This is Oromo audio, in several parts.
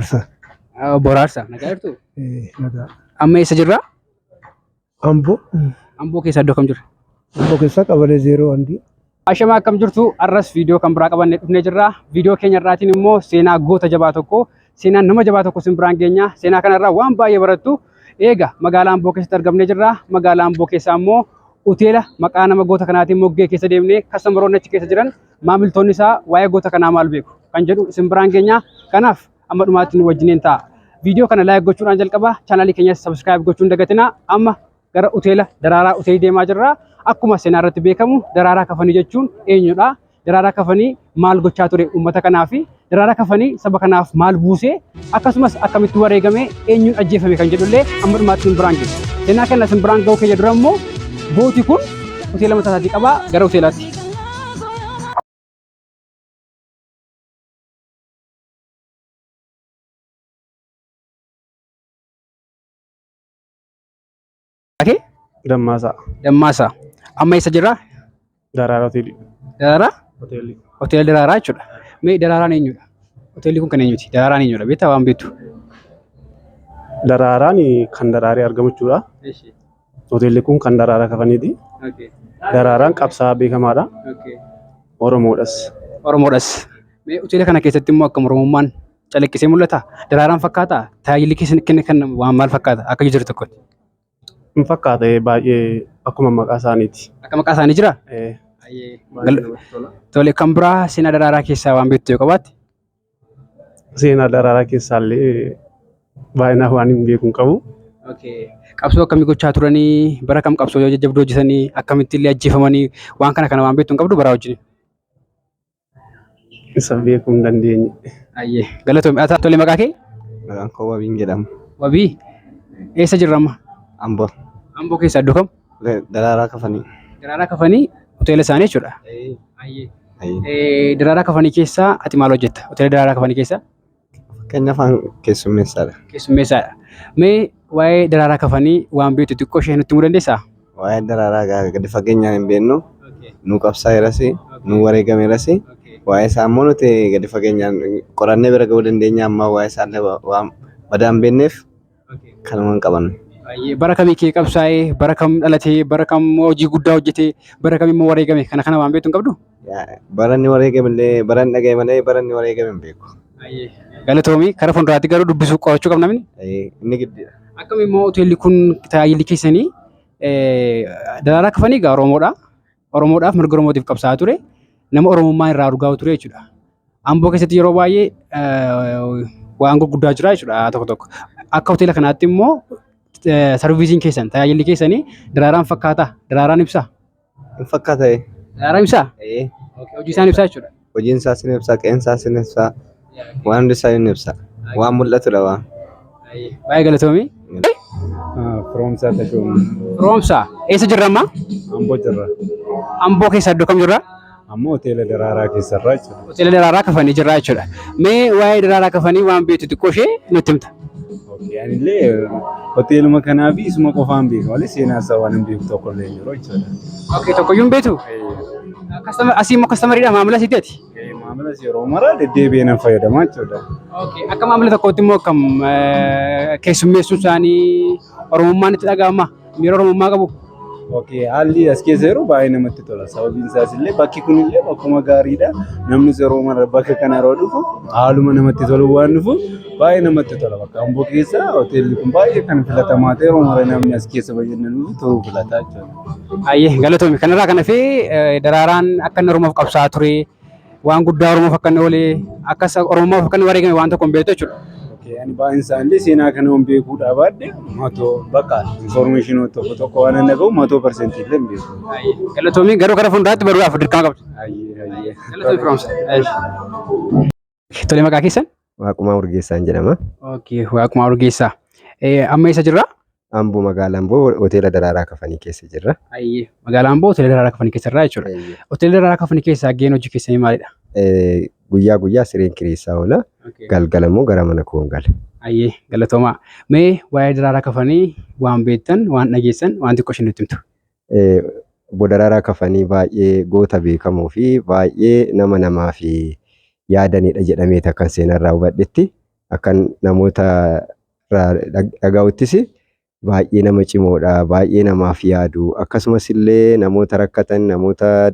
Obbo Araarsaa, nagaa jirtuu? Nagaa. Amma eessa jirra? Amboo. Amboo keessaa iddoo kam jirra? Amboo keessaa qabalee zeeroo andii. Ashamaa akkam jirtu har'as viidiyoo kan biraa qabannee dhufnee jirra. Viidiyoo keenya irraatiin immoo seenaa goota jabaa tokko, seenaa nama jabaa tokko isin biraan geenya. Seenaa kanarraa waan baay'ee barattu. Eega magaalaa Amboo keessatti argamnee jirra. Magaalaa Amboo keessaa immoo hoteela maqaa nama goota kanaatiin moggee keessa deemnee kastamaroonni achi keessa jiran maamiltoonni isaa waa'ee goota kanaa maal beeku kan jedhu isin biraan geenya. Kanaaf amma dhumaatti nu wajjiniin ta'a. Viidiyoo kana like gochuudhaan jalqaba. Chaanaalii keenyas subscribe gochuun dagatina. Amma gara hoteela Daraaraa Hoteelii deemaa jirra. Akkuma seenaa irratti beekamu Daraaraa Kafanii jechuun eenyudha? Daraaraa Kafanii maal gochaa ture uummata kanaaf? Daraaraa Kafanii saba kanaaf maal buuse? Akkasumas akkamitti wareegame? Eenyuun ajjeefame kan jedhullee amma dhumaatti isin biraan geenya. Seenaa kana isin biraan ga'uu keenya dura immoo gooti kun hoteela mataa isaatii qaba gara hoteelaatti. Ake? Dammaasaa. Dammaasaa. Amma eessa jirra? Daraaraa Hoteelii. Daraaraa? Hoteelii. Hoteela Daraaraa jechuudha. Mee Daraaraan eenyudha? Hoteelli kun kan eenyuti? Daraaraan eenyudha? Beektaa waan beektu? Daraaraan kan daraaree argamu jechuudha. Hoteelli kun kan Daraaraa Kafaniiti. Daraaraan qabsaa'aa beekamaadha. Oromoodhas. Oromoodhas. Mee hoteela kana keessatti immoo akkam Oromummaan calaqqisee mul'ata? Daraaraan fakkaataa? Tajaajilli keessan kenna kan waan maal fakkaata? Akka jiru tokkotti. Hin fakkaata baay'ee akkuma maqaa isaaniiti. Akka maqaa isaanii jiraa? Baay'ee namatti tola. Tole kan biraa seenaa Daraaraa keessaa waan beektu yoo qabaatte? Seenaa Daraaraa keessaallee baay'inaan waan hin beeku hin qabu. Qabsoo akkamii gochaa turanii bara kam qabsoo jajjabduu hojjetanii akkamitti illee ajjeefamanii waan kana kana waan beektu hin qabdu baraa wajjin. Isa beekuu hin dandeenye. Ayyee galatoomi. Ati tole maqaa kee? Maqaan koo Wabiin jedhama. Wabii eessa jirra amma? Amboo. Amboo keessaa iddoo kam? Daraaraa Kafanii. Daraaraa Kafanii hoteela isaanii jechuudha. Ayyee. Daraaraa Kafanii keessaa ati maal hojjetta? Hoteela Daraaraa Kafanii keessaa? Fakkeenyaaf an keessummeessaadha. Keessummeessaadha. Mee waa'ee Daraaraa Kafanii waan beektu xiqqoo ishee nutti himuu dandeessaa? Waa'ee Daraaraa gadi fageenyaan hin beeknu. Nu qabsaa'eeras, nu wareegameeras. Waa'ee isaa immoo nuti gadi fageenyaan qorannee bira ga'uu dandeenya. Amma waa'ee isaa illee waan badaa hin beekneef kanuma hin qabannu. Baay'ee bara kamii kee qabsaa'ee, bara kam dhalatee, bara kam hojii guddaa hojjetee, bara kam immoo wareegame kana kana waan beektu hin qabdu? Bara inni wareegame illee bara inni dhaga'e malee bara inni wareegame hin beeku. Galatoomii karaa fuulduraatti garuu dubbisuu qorachuu qabna namni. Inni giddiidha. Akkam immoo hoteelli kun tajaajilli keessanii Daraaraa Kafanii egaa Oromoodha. Oromoodhaaf mirga Oromootiif qabsaa'aa ture. Nama Oromummaa irraa urgaa'u ture jechuudha. Amboo keessatti yeroo baay'ee waan gurguddaa jira jechuudha tokko tokko. Akka hoteela kanaatti immoo sarviisiin keessan tajaajilli keessanii daraaraan fakkaataa daraaraan ibsaa. Hin fakkaata. Daraaraan ibsaa? Ee. Hojii isaan ibsaa jechuudha. Hojiin isaas ni ibsa, qe'een isaas ni ibsa, waan hundi isaa ni ibsa. Waan mul'atudha waan. Baay'ee galatoomi. Firoomsaa Tashooma. Firoomsaa eessa jirra amma? Amboo jirra. Amboo keessa iddoo kam jirra? Amma hoteela Daraaraa keessarraa jechuudha. Hoteela Daraaraa Kafanii jirra jechuudha. Mee waa'ee Daraaraa Kafanii waan beektu xiqqoo ishee nutti himta. Okay, anillee hoteeluma kanaa fi isuma qofaan beeka malee seenaa isaa waan hin beeku tokko illee hin jiru jechuudha. Okay, tokkoyyuu hin beektu? Asii immoo kastamariidha maamila sitti ati? Maamilas yeroo mara deddeebi'ee nan fayyadama jechuudha. Okay, akka maamila tokkootti immoo akkam keessummeessuun isaanii Oromummaan itti dhaga'ama? Miira Oromummaa qabu? Okay, haalli as keessa jiru baay'ee namatti tola. Sababiin isaas illee bakki kun illee bakkuma gaariidha. Namnis yeroo mara bakka kana yeroo dhufu haaluma namatti tolu waan dhufu baay'ee namatti tola. Bakka Amboo keessa hoteelli kun baay'ee kan filatamaa ta'e yeroo mara namni as keessa bashannanuu turuu filata jechuudha. Ayyee galatoomi. Kanarraa kan hafe daraaraan akka inni Oromoof qabsaa'aa ture waan guddaa Oromoof akka inni oole akka Oromoof akka inni wareegame waan tokko hin beektu jechuudha. Okay, ani baay'een isaallee seenaa kana hin beekuu dhaabaadhe matoo bakka information tokko tokko waan hin dhaga'u matoo persentii illee hin beeku. Galatoomi garuu gara fuulduraatti baruudhaaf dirqama qabdu. Ayyee ayyee. Galatoomi firoomsa. Tole maqaa keessan? Waaqumaa Urgeessaan jedhama. Okay, Waaqumaa Urgeessaa. Amma eessa jirra? Amboo magaalaa Amboo hoteela Daraaraa Kafanii keessa jirra. Ayyee magaalaa Amboo hoteela Daraaraa Kafanii keessa jirra jechuudha. Hoteela Daraaraa Kafanii keessaa gaheen hojii keessanii maalidha? Guyyaa guyyaa sireen kireessaa oola. Galgala immoo gara mana koon gala. Ayyee galatoomaa. Mee waa'ee Daraaraa Kafanii waan beektan, waan dhageessan, waan xiqqoo isheen nutti himtu. Obbo Daraaraa Kafanii baay'ee goota beekamoo fi baay'ee nama namaaf yaadanidha jedhameeti akkan seenarraa hubadhetti. Akkan namoota irraa dhaga'uttis baay'ee nama cimoodha. Baay'ee namaaf yaadu. Akkasumas illee namoota rakkatan, namoota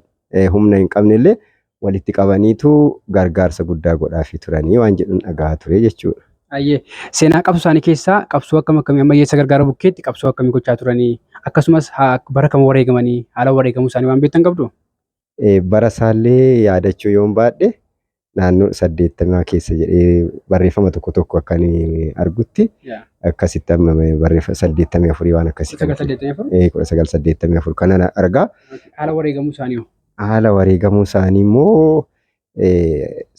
humna hin qabne illee walitti qabaniitu gargaarsa guddaa godhaafii turanii waan jedhuun dhaga'aa ture jechuudha. Ayyee, seenaa qabsoo isaanii keessaa qabsoo akkam akkamii amma hiyyeessa gargaaru bukkeetti qabsoo akkamii gochaa turanii, akkasumas bara kam wareegamanii, haala wareegamuu isaanii waan beektan qabdu? Bara isaallee yaadachuu yoon baadhe naannoo 80 keessa jedhee barreeffama tokko tokko akka inni argutti akkasitti amma barreeffama 84 waan akkasii kana. 984? 1984 kana argaa. Haala wareegamuu isaanii hoo? Haala wareegamuu isaanii immoo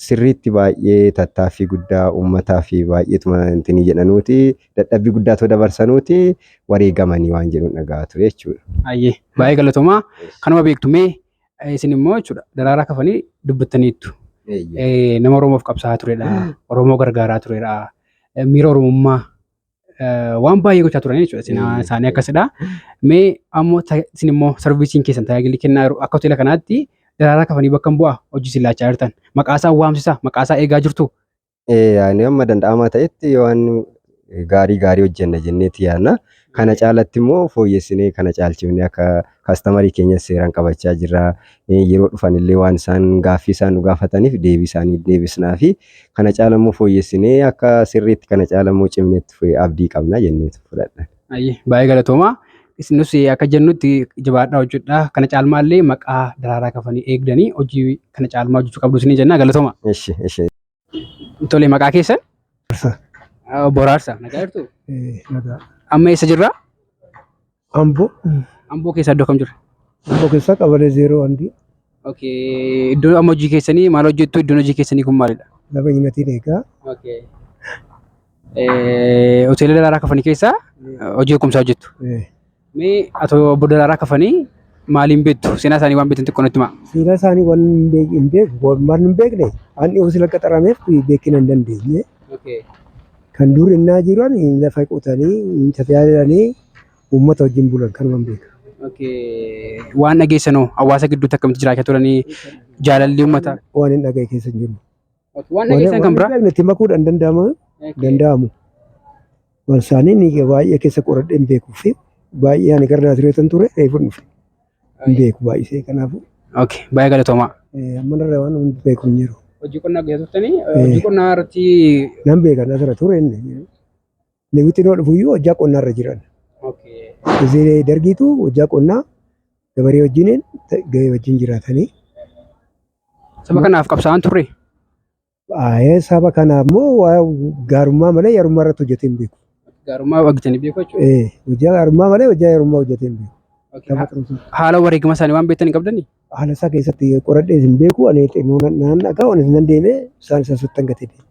sirriitti baay'ee tattaaffii guddaa uummataa fi baay'eetuma intinii jedhanuuti dadhabbii guddaa too dabarsanuuti wareegamanii waan jedhuun dhaga'aa ture jechuudha. Ayyee, baay'ee galatoomaa. Kanuma beektu. Mee isin immoo jechuudha Daraaraa Kafanii dubbattaniittu. Nama Oromoof qabsaa'aa turedha. Oromoo gargaaraa turedha. Miira Oromummaa waan baay'ee gochaa turan jechuudha. Seenaan isaanii akkasidha. Mee ammoo isin immoo serviceiin keessan tajaajilli kennaa yeroo akka hoteela kanaatti Daraaraa Kafanii bakka hin bu'aa hojii isin laachaa jirtan. Maqaa isaa waamsisaa, maqaa isaa eegaa jirtu. Ani amma danda'amaa ta'etti waan gaarii gaarii hojjenna jenneeti yaadna. Kana caalatti immoo fooyyessinee kana caalchifnee akka customerii keenya seeraan qabachaa jirra. Yeroo dhufan illee waan isaan gaaffii isaan nu gaafataniif deebii isaanii deebisnaa fi kana caala immoo fooyyessinee akka sirriitti kana caala immoo cimneetti abdii qabna jenneetu fudhadha. Ayyee, baay'ee galatoomaa. Nus akka jennutti jabaadhaa hojjedhaa. Kana caalmaallee maqaa Daraaraa Kafanii eegdanii hojii kana caalmaa hojjechuu qabdu isinii jenna, galatooma. Eshi eshi. Tole, maqaa keessan? Boraarsa. Nagaa jirtu? Nagaa. Amma eessa jirra? Amboo. Amboo keessa iddoo kam jirra? Amboo keessaa qabalee 01. Okay. Iddoo amma hojii keessanii maal hojjettu? Iddoon hojii keessanii kun maalidha? Lafa nyaatiin eegaa. Okay. Hoteela Daraaraa Kafanii keessaa hojii eegumsaa hojjettu. Mee atoo obbo Daraaraa Kafanii maaliin beektu? Seenaa isaanii waan beektan xiqqoo nutti himaa. Seenaa isaanii waan hin beeku, waan hin beekne an dhiyoo sila qaxarameef beekina hin dandeenye. Kan dur innaa jiran lafa qotanii tajaajilanii uummata wajjin bulan kanuma beeka. Waan dhageessanoo hawaasa gidduutti akkamitti jiraachaa turanii, jaalalli uummataa? Waan hin dhagaye keessa hin jiru. Waan dhageessan kan biraa? Waan hin beekne itti makuudhaan danda'ama danda'amu. Waan isaanii ni baay'ee keessa qoradhee hin beekuu fi baay'ee ani gara Naazreetan ture, reefu dhufe. Hin beeku baay'isee kanaafuu. Okay, baay'ee galatoomaa. Amma irra waan hin beeku hin jiru. Hojii qonnaa guyyaa turtanii, hojii qonnaa irratti? Nan beeka, asirra ture inni. Lewwixinoo dhufuyyuu hojjaa qonnaarra jiran. Izee dargiitu hojjaa qonnaa gabaree wajjiniin gahee wajjin jiraatanii. Saba kanaaf qabsaa'aan turre? Baay'ee saba kanaaf immoo waa gaarummaa malee yarummaa irratti hojjetee hin beeku. Gaarummaa hojjetanii beeku jechuudha. Hojjaa gaarummaa malee hojjaa yarummaa hojjetee hin beeku. Saba qabsoo. Haala wareegama isaanii waan beektan hin qabdanii? Haala isaa keessatti qoradhee hin beeku. Ani xinnoo naan dhagaa, ani nan deemee isaan isa sottan gatee deeme.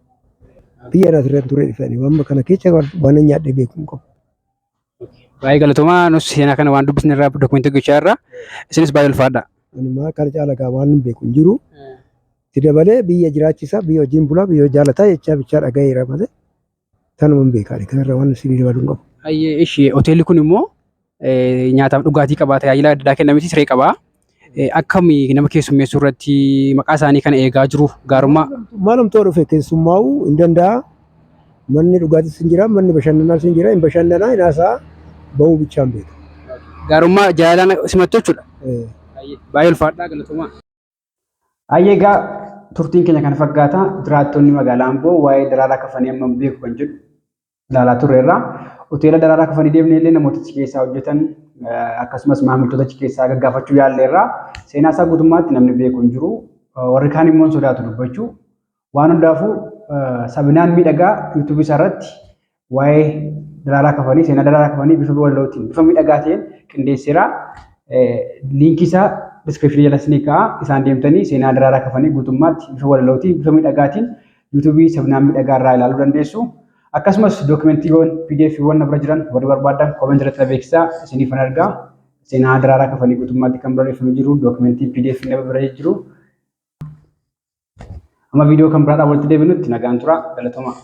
Biyya irraa ture dhufanii waan kana keessa waan nyaadhee beeku hin qabu. Baay'ee galatoomaa. Nus seenaa kana waan dubbisne irraa documentii gochaa irraa, isinis baay'ee ulfaadha. Ani maa kana caala gaa waan hin beeku hin jiru. Itti dabalee biyya jiraachisa, biyya wajjin bulaa, biyya jaalataa jechaa bichaa dhagaheera malee tanuma hin beekaa. Kanarra waan isin dabaluu hin qabu. Ayyee, ishee hoteelli kun immoo nyaataaf dhugaatii qabaa, tajaajila adda addaa kennamiti, siree qabaa. Akkami nama keessummeessuu irratti maqaa isaanii kana eegaa jiru, gaarummaa? Maalumtoo dhufe keessummaa'uu hin danda'a. Manni dhugaatiis hin jira, manni bashannanaas hin jira, hin bashannanaa, hin haasa'a, bahuu bichaan beeka. Gaarummaa jaalalaan simattu jechuudha. Baay'ee ulfaadhaa, galatoomaa. Ayyee, egaa turtiin keenya kana fakkaata. Jiraattonni magaalaa Amboo waa'ee Daraaraa Kafanii amma beeku kan jedhu ilaalaa turreerra. Hoteela Daraaraa Kafanii deemnee illee namoota achi keessaa hojjetan akkasumas maamiltoota achi keessaa gaggaafachuu yaalleerra. Seenaa isaa guutummaatti namni beeku hin jiru. Warri kaan immoo hin sodaatu dubbachuu. Waan hundaafuu Sabinaan Miidhagaa YouTubeii isaa irratti waa'ee Daraaraa Kafanii, seenaa Daraaraa Kafanii bifa walalootiin, bifa miidhagaa ta'een qindeesseera. Linkii isaa descriptionii jala isinii kaa'a. Isaan deemtanii seenaa Daraaraa Kafanii guutummaatti bifa walalootiin, bifa miidhagaatiin YouTubeii Sabinaan Miidhagaa irraa ilaaluu dandeessu. Akkasumas documentiiwwan PDFiiwwan na bira jiran warri barbaadan comment irratti na beeksisaa, isiniif argaa. Seenaa Daraaraa Kafanii guutummaatti kan barreeffamee jiru documentii PDF na bira jiru. Amma viidiyoo kan biraadhaan walitti deebinutti nagaan tura, galatoomaa.